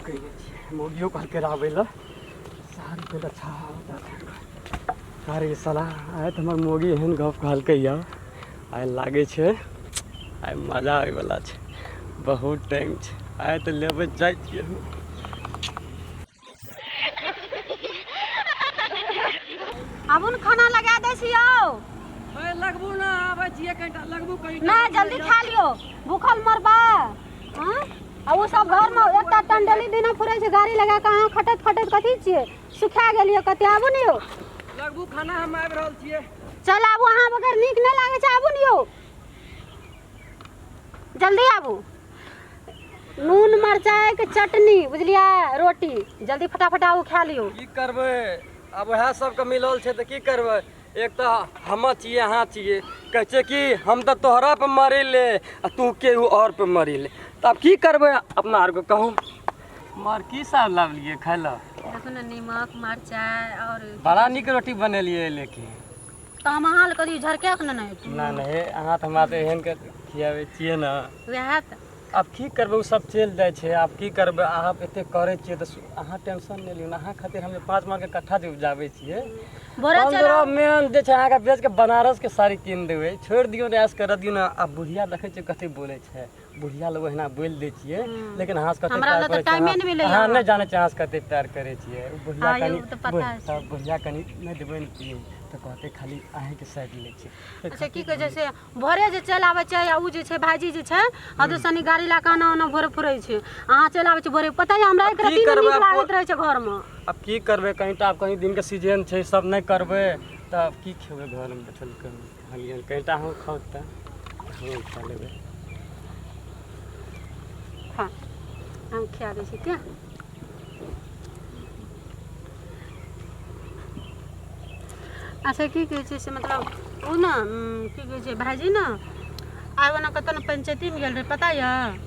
कयने छियै मौगियो कहलकै रहए आबै लए साड़ी पहिल अच्छा। अरे साला, आइ तऽ हमर मौगी एहन गप कहलकै यऽ, आइ लागै छै आइ मजा आबैवला छै। बहुत टाइम छै, आइ तऽ लेबै जाइ छियै हम। आबू ने, खाना लगा दै छियौ। लगबू ना, आबै छियै कनिटा, लगबू कनि। नहि, जल्दी खा लियौ, भूखल मरबा। हँ, आ ओ सब घरमे एकटा टंडली दिना फुरै छै गाड़ी लगा कऽ। अहाँ खटैत खटैत कथी छियै, सुखा गेलियै कते। आबू ने यौ। लगबू खाना, हम आबि रहल छियै। चल आबू, अहाँ बगैर नीक नहि लागै छै। आबू ने यौ, जल्दी आबू। नून मरचाइके चटनी, बुझलियै, रोटी, जल्दी फटाफट आबू, खा लियौ। की करबै, आब उएह सबके मिलल छै तऽ की करबै? एक तऽ हम छियै, अहाँ छियै, कहै छै कि हम तऽ तोहरा पर मरी ले आ तू केहू और पर मरी ले। तऽ आब की करबै अपना आरके, कहू? मर की सब लाबलियै खाय लए? देखू ने, निमक मरचाइ आओर बड़ा नीक रोटी बनेलियै लेकिन। तऽ हम अहाँ लए कथी झरके के ने नहि? ना नहि, अहाँ तऽ हमरा तऽ एहन के खियाबै छियै ने। वएह तऽ। आब की करबै, ओ सब चलि जाइ छै, आब की करबै? अहाँ एते करै छियै तऽ अहाँ टेंशन नहि लियौ ने। अहाँ खातिर हम जे 5 मनके कट्ठा जे उपजाबै छियै, भोरे चलि 15 मेन जे छै अहाँके बेचके बनारसके साड़ी कीन देबै। छोड़ि दियौ ने, ऐश करऽ दियौ ने। आब बुढ़िया देखै छियै कते बोलै छै, बुढ़िया लोग एहिना बोलि दै छियै, लेकिन अहाँ से कते हमरा प्यार लग तऽ करै छियै। टाइमे नहि मिलैए। अहाँ नहि जानै छियै अहाँ से कते प्यार करै छियै। ओ बुढ़िया हँ, कनि यौ, ओ तऽ पता छै। तब बुढ़िया कनि नहि देबै ने पी तऽ कहतै खाली अहीँके साइड लै छै। अच्छा, की कहै छै से भोरे जे चलि आबै छै आ ओ जे छै भाइजी जे छै हदो सनी गाड़ी लए कऽ आना ओना भोरे फुरै छै। अहाँ चलि आबै छै भोरे, पता यऽ हमरा एक की रत्ती नहि करबै नीक आब? लागैत रहै छै घरमे। आब की करबै? कनिटा आब कनि दिनके सीजन छै, सब नहि करबै तऽ आब की खेबै घरमे बैठल? कहलियै कनिटा अहूँ खाउ तऽ हमहूँ खा लेबै। खा, हम खिया दै छी। के अच्छा, की कहै छै से मतलब ओ ने की कहै छै, भाइजी ने आइ ओना कतऽ ने पंचायतीमे गेल रहै, पता यऽ?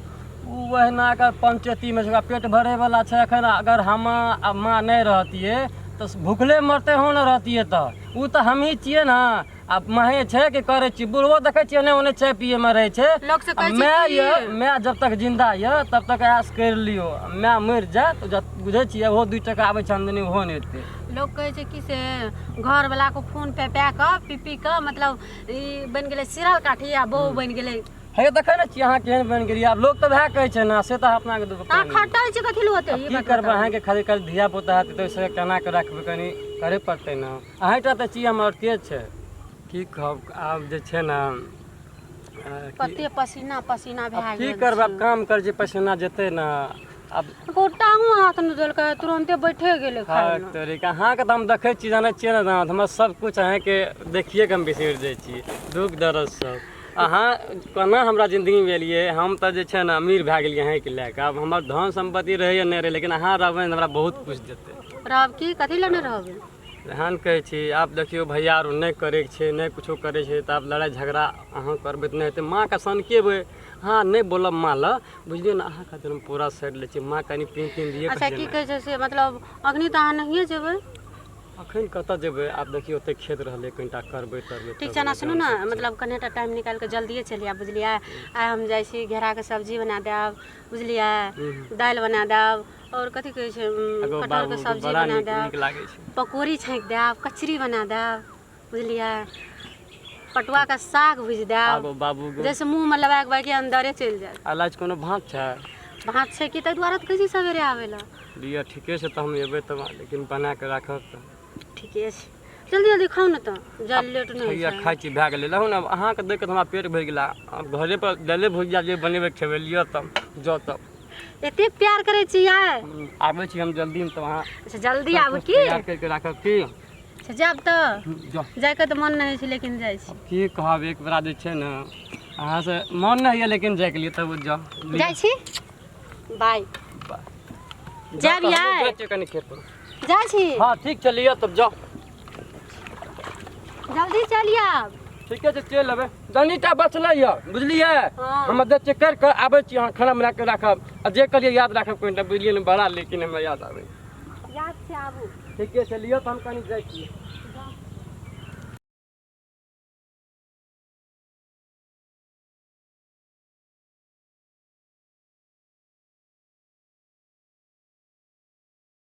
ओ ओहिना के पंचायतीमे छै, ओकरा पेट भरैवला छै एखन। अगर हम आ माँ नहि रहतियै तऽ भुखले मरतै। हो ने रहतियै तऽ ओ तऽ हमही छियै ने। आ माहे छै कि करै छी, बुढ़बो देखै छियै एने ओने चाय पियैमे रहै छै। लोक से आ कहै छै माय कि यऽ, माय जब तक जिन्दा यऽ तब तक ऐश करि लियौ। माय मरि जायत तऽ बुझै छियै, ओहो 2 टका आबै छै आमदनी, ओहो नहि एतै। लोक कहै छै कि से घरवला के खून पे पा कऽ पी पी कऽ मतलब ई बनि गेलै सिरल काठी आ बहु बनि गेलै। हे, देखै ने छियै अहाँ केहन बनि गेलियै। आब लोक तऽ वएह कहै छै ने, से तऽ अपनाके दुःख। अहाँ खटै छै कथी लए ओते? की करबै, अहाँके खाली काल्हि धिया पुता हेतै तऽ ओहिसँ केना कऽ रखबै? कनि करे पड़तै ने। अहीँटा तऽ छी हमर, के छै? की कहब, आब जे छै ने कते पसीना पसीना आब भए की गेल करबै? आब छै। काम करै छै, पसीना जेतै ने आब। गोटा हाथ नहि देलकै, तुरन्ते बैठे गेलै खाय हँ लए। तरीका अहाँके तऽ हम देखै छी, जानै छियै ने, तऽ हमर सब किछु अहाँके देखिए कऽ हम बिसरि जाइ छी, दुःख दर्द सब। अहाँ कोना हमरा जिन्दगीमे एलियै, हम तऽ जे छै ने अमीर भए गेलियै अहाँके लए कऽ। आब हमर धन सम्पत्ति रहै या नहि रहै, लेकिन अहाँ रहबै ने, हमरा बहुत किछु देतै। रहब की, कथी लए नहि रहबै? एहन कहै छी। आब देखियौ भैया आर नहि करैके छै, नहि किछो करै छै, तऽ आब लड़ाइ झगड़ा अहाँ करबै तऽ नहि हेतै। माँके सनकेबै, अहाँ नहि बोलब माँ लए, बुझलियै ने? अहाँ खातिर हम पूरा साइड लै छी। माँ कनि पीन तीन दियै। अच्छा, की कहै छै से मतलब अखनी तऽ अहाँ नहिए जेबै? अखन कतऽ जेबै? आब देखियौ, ओते खेत रहलै, कनिटा करबै तरबै। ठीक छै ने, सुनू ने, मतलब कनिटा टाइम निकालि कऽ जल्दिए चलि आयब, बुझलियै? आइ हम जाइ छी, घेराके सब्जी बना देब, बुझलियै? दालि बना देब आओर कथी कहै छै, कटहरके सब्जी बड़ा बना नीक देब। नीक लागै छै। पकौड़ी छाँकि देब, कचरी बना देब, बुझलियै? पटुआके साग भुजि देब। आगो बाबू गो। जैसे मुँहमे लगाके बाकी अन्दरे चलि जायत। अलाज कोनो भाँज छै? भात छै कि, ताहि दुआरे तऽ कहै छी सवेरे आबै लए। लिअ, ठीके छै, तऽ हम एबै तब, लेकिन बना कऽ राखब तऽ। ठीके छै, जल्दी जल्दी खाउ ने तऽ जल लेट नहि हैया होइ छै। खाइ छी, भए गेलै। रहू ने, अहाँके देख कऽ तऽ हमरा पेट भरि गेला। आब घरे पर दालिए भुजिया जे बनेबै खेबै। लिअ तब, जाउ तब। एतेक प्यार करै छी यार। आबै छी हम जल्दीमे, तब अहाँ अच्छा, जल्दी आबू की। तैयार करि कऽ राखब की। अच्छा, जायब तऽ। जाउ। जायके तऽ मन नहि होइ छै, लेकिन जाइ छी। की कहब, एक बेरा जे छै ने अहाँसँ मन नहि होइए, लेकिन जाइके लिए तब जाउ। जाइ छी, बाय। जायब यार? जाइ छियै कनि खेत पर। जाइ छी। हँ, ठीक छै, लिअ तब, जाउ। जल्दी चलि आब। ठीके छै, चलि अबै। जनीटा बचलै यऽ, बुझलियै? हँ। हम दै छियै करि कऽ आबै छी। अहाँ खाना बना कऽ राखब आ जे कहलियै याद राखब कनिटा, बुझलियै ने? बड़ा लेकिन हमरा याद आबै। याद छै, आबू। ठीके छै, लिअ तऽ हम कनि जाइ छी।